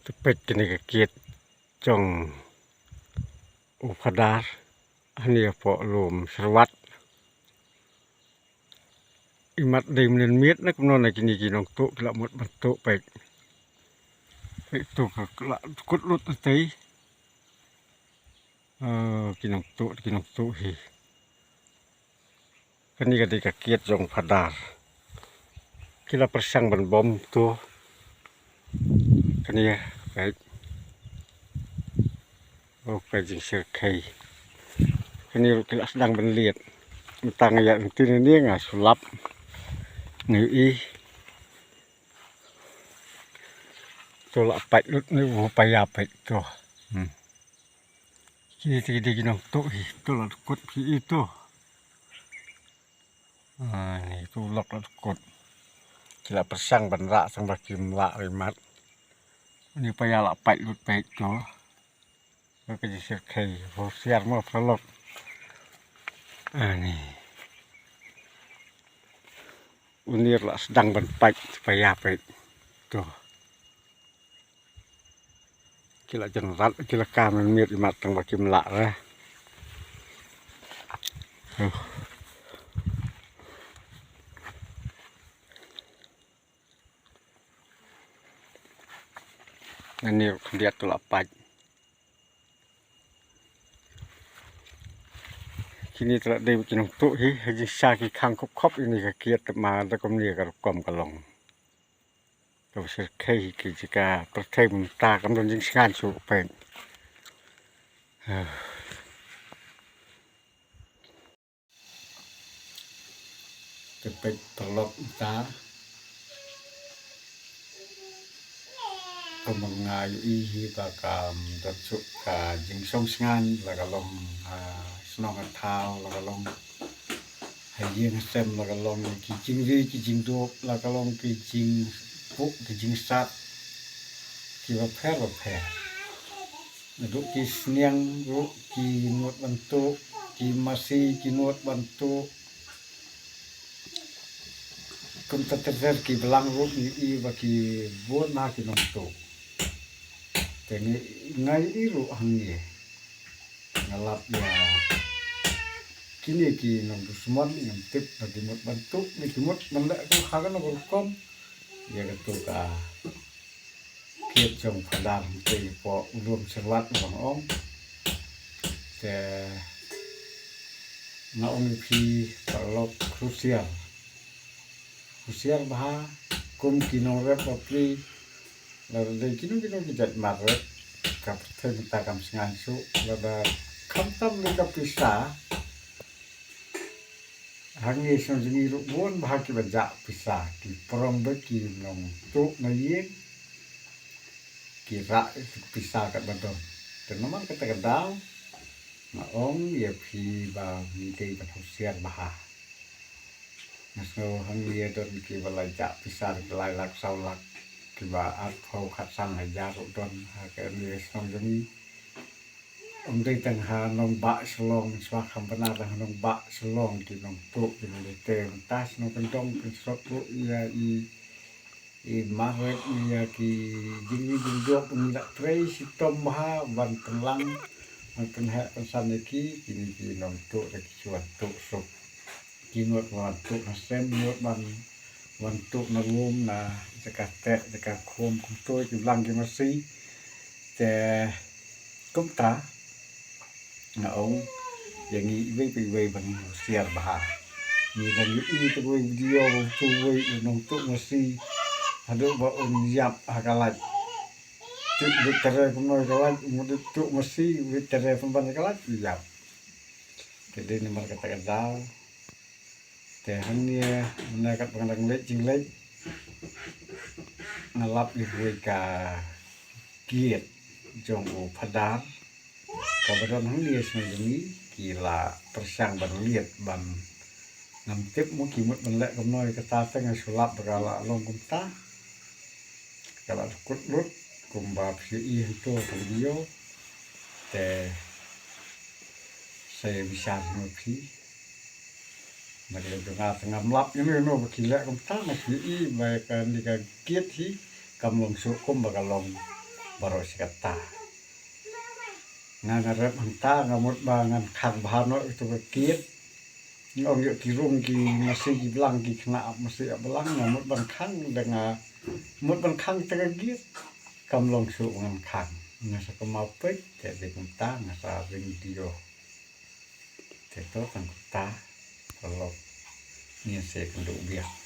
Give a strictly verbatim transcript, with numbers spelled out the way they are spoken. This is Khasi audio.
Te peit kane ka kiad jong u Phadar hangne hapoh lum Syrwat. Imat dei mynnin miet na kumno na kine ki nongtuh ki la mut ban tuh peit. Peit to ka la kut lut tei. Eh, ki nongtuh, ki nongtuh hi. Kane ka dei ka kiad jong Phadar. Ki la pyrshang ban bom to. Kane ka, oh, ka jingshyrkhei. Kane ruh ki la sdang ban liat. Mynta nga ïa lynti ne nga shu lap. Nga ïohi. To la pait lut ne u paia pait to. Hmm. Kine te ki dei ki nongtuh hi, to la kut phi i to. Ah, ni to lok la kut. Ki la pyrshang ban rah tang ba kim lah ri mat. Ni paia la pait lut pait to. Ka jingshyrkhei, husiar mo paralok. Ah, ni. Une ruh la sdang ban pait, paia pait. To. Ki la jan rat, ki la kam miet imat tang ba kim lah re. Huh. Ngan ni khyndiat to la pait. Kine te la dei ki nongtuh hi, ha jingshisha ki khang khop khop ïa kane ka kiad te ma da kumne ka rukom ka long. Kaba shyrkhei hi ki jaka pyrthei mynta kam don jingsngain shuh peit. Te peit paralok mynta. Kumba nga ïohi hi ba kam don shuh ka jingsngewsngew la ka long ha shnong ha thaw la ka long ha ïing ha sem la ka long ki jingri ki jingdup la ka long ki jingbuh ki jingsat kiba pher ba pher. Naduh ki sniang ruh ki nud ban tuh, ki masi ki nud ban tuh. Kumta ter ter ki blang ruh ngi i ba ki bun na ki nongtuh. Te ngi ngai i ruh hangne. Nga lap ïa kine ki nongdusmon ngam tip ba ki mut ban tuh ne ki mut ban leh ruh ha kano ka rukom. Ïa kato ka kiad jong Phadar hangtei hapoh u lum Syrwat ba nga ong. Te nga ong ïa phi paralok husiar. Husiar bha kum ki nongrep bapli. Lada dei kino kino ki jait mar rep ka pyrthei mynta kam sngewsih shuh lada khamtam ïa ka pisa. Hangne shnong jong ngi ruh bun bha kiba jah pisa, ki prong bad ki nongtuh na ïing, ki rah ïa ki pisa katba don. Te namar kata ka daw nga ong ïa phi ba ngi dei ban husiar bha. Nga sngew hangne don kiba la jah pisa da ki lai lak saw lak, kiba arphew khatsan hajar ruh don ha kane ka shnong jong ngi. Ym dei tang ha nongbah Shillong, shuwa kham bynta tang ha nongbah Shillong ki nongtuh ki nongtuh te mynta shnong kyndong kynshrot ruh ïa i, i mar rep ïa ki jingri jingdup ngi la trei shitom bha ban pynlang ban pynheh pynsan ïa ki, kine ki nongtuh da ki shuwa tuh suk. Ki nud ban tuh na sem, nud ban, ban tuh na lum, na jaka teh, jaka khum, kumto ki blang ki masi. Te kumta nga ong ïa ngi iwei pa iwei ban husiar bha. Ngi dang ïohi te kawei video ba utu uwei u nongtuh masi haduh ba un ïap ha ka light. Tuh bit tare kumno ka light, u tuh masi bit tare pynban ka light u ïap. Te dei namar kata ka daw. Te hangne mynne katba nga dang leit jingleit nga lap ïa kawei ka kiad jong u Phadar kaba don hangne shnong jong ngi, ki la pyrshang ban liat ban, ngam tip mo ki mut ban leh kumno ïa kata, te nga shu lap ba ka la long kumta. Ka la kut lut kumba phi ïohi hangto ka video. Te sa ïa bishar ma phi. Ba dei jong nga te ngam lap ïano ïano ba ki leh kumta, nga phi ïohi ba kane ka kiad hi kam long shuh kumba ka long Baroh shi katta. Nga nga rep hangta, nga mut ba ngan khang bha noh ïa kito ka kit. Nga ong ïoh ki rung ki masi ki blang ki khynnah ap masi ap blang, nga mut ban khang, da nga mut ban khang te ka kit. Kam long shuh ngan khang. Nga sa kynmaw peit, te dei kumta nga sa ring dio. Te to tang kumta. Paralok, ngin sa ïakynduh biang.